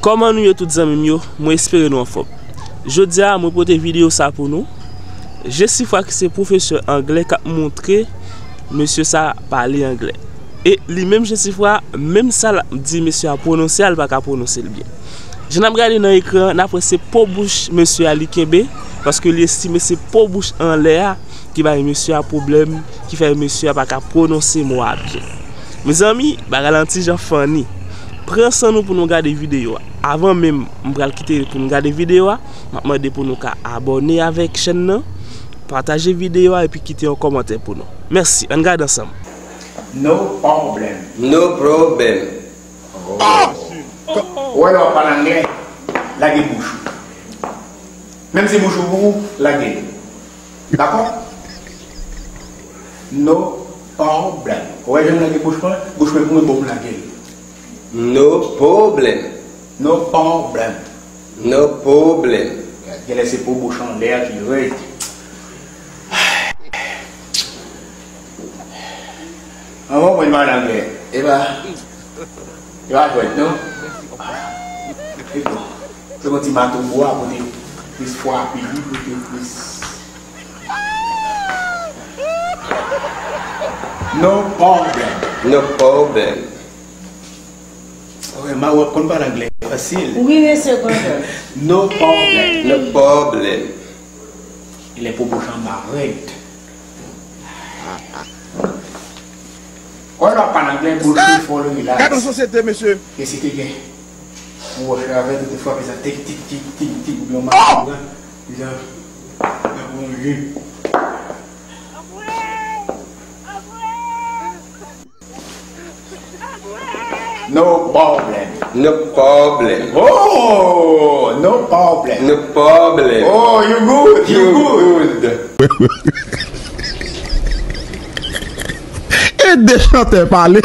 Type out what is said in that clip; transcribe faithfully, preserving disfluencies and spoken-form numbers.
Kòman nou ye tout zanmi m yo? Mwen espere nou anfòm. Jodi a, mwen pote videyo sa pou nou. Jesifra ki se pwofesè anglè k ap montre mesye sa pale anglè. E li menm Jesifra, menm sa l ap di mesye a pwononse a, li pa ka pwononse l byen. Jan n ap gade nan ekran an, n ap wè se po bouch mesye a li kenbe, paske li estime se po bouch anlè a ki bay mesye a pwoblèm, ki fè mesye a pa ka pwononse mo a byen. Mezanmi, bagay la yon ti jan funny. Pran san nou pou nou gade videyo a. Avan menm m pral kite pou nou gade videyo a, m ap mande pou nou ka abòne avèk chèn nan, pataje videyo a epi kite yon kòmantè pou nou. Mèsi, ann gade ansanm. No problem. No problem. Ou wè lè w ap pale anglè, lage bouch ou. Menm si bouch ou pou ou, lage l. Dakò? No problem. Ou wè jan m lage bouch mwen? Bouch mwen pou mwen, bon, m lage l. No problem. No problem. No problem. Genlè se po bouch anlè a ki rèd. An bon, mwen pale anglè. E pa, e pa jwèt, non? E bon. Se yon ti mato bwa, pote plis fwa api, pote plis. No problem. No problem. Wè, ma wè konn pale anglè fasil. Wi, mesye Gordon. No problem. No problem. Lè po bouch anba rèd. Wè, lè w ap pale anglè, bouch ou fò l relax. Gade yon sosyete, mesye. E si te gen yon wòch ravèt, ou te frape sa, tik, tik, tik, tik, tik, oubyen yon mato bwa, deja, l ap wonje. No problem. No problem. Oh, no problem. No problem. Oh, you good, you good. Ede chantè pale.